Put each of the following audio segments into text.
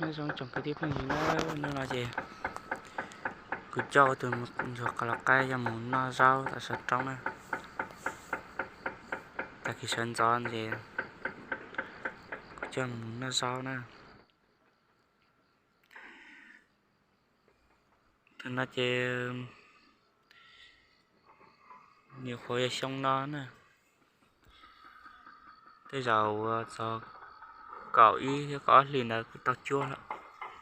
Nyob zoo tsoom kwv tij phooj ywg na, hnub no ces kuv coj kuv tus ntsuag qos los qaib coj mus noj zaub tom saum roob na. Tag kis sawv ntxov ces kuv coj mus noj zaub na. Thaum no ces nyuam qhuav yog xyoo no na, tej zaum uas txog kaum ib thiab kaum ob hlis ntawd kuj tau cuab lawm,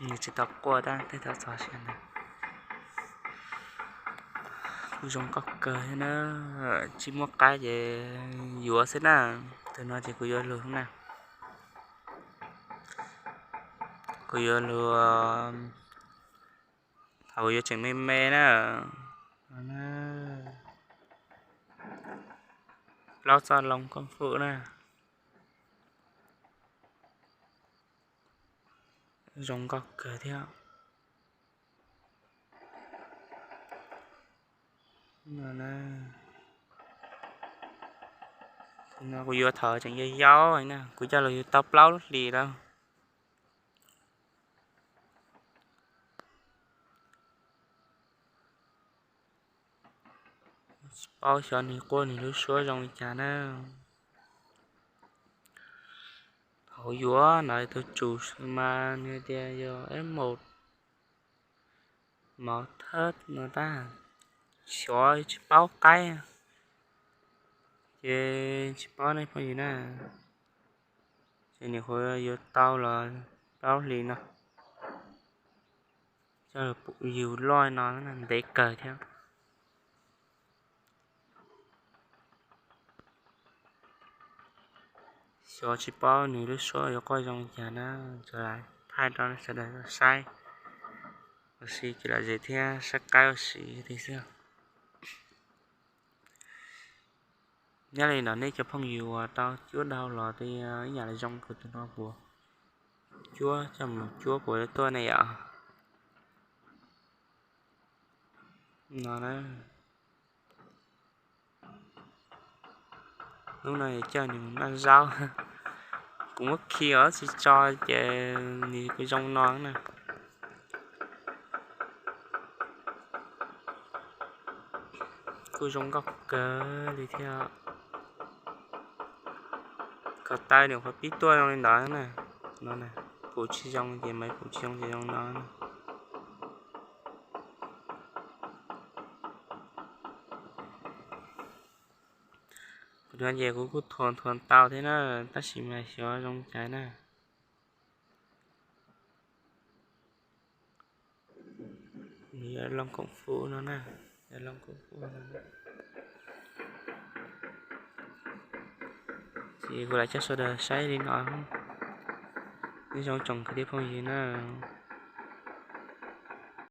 nws tsis tau quaj tab tej thaum txog sia ntawd. Kuj zoo nkauj kawg thiab na, tsis muaj qaib ces yuav xwb na. Thaum no ces kuv yuav lug na, kuv yuav lug, thaum kuv yuav tseem me me na, plaub txoj loo kooj fwj na. Zoo nkauj kawg thiab. No kuv yuav thaum tseem yau yau na, kuv coj los yug tau plaub lub hlis lawm. Tsis paub xyov nws quaj nws lub suab zoo li cas na. Thaum yuav no tus tsum mas nws tias yog eb maum mauv thawb no tab, xyov tsis paub qaib, ces tsis paub nej phooj ywg na. Ces nws kuj yuav tau los plaub hlis no, coj yug loj no ntev kawg thiab. Xyov tsis paub nws lub suab yuav quaj zoo li cas na, tsuas thaij rau sawv daws saib ua si ces lom zem thiab saib qaib ua si thiab xwb. Nyob li ntawm nej cov phooj ywg uas tau cuab dhau los tias ib yam li zoo kawg tus no puas cuab, coj mus cuab puas tuaj ne yom? No na, hnub no coj nws mus noj zaub, kuv muab khi ob tsis tso ces nws kuj zoo no na. Kuj zoo nkauj kawg li thiab. Ko taw nws qhuav pib tuaj zoo li ntawd na. No, pum tsis zoo ces mas pum tsis zoo ces zoo no. Kuv no ces kuv kuj thuam thuam tau thiab na, tab sis mas xyov zoo cas na. Nws yog loo koom fu no na, yog loo koom fu no. Ces kuv lam coj sawv daws saib li no. Nyob zoo tsoom kwv tij phooj ywg na.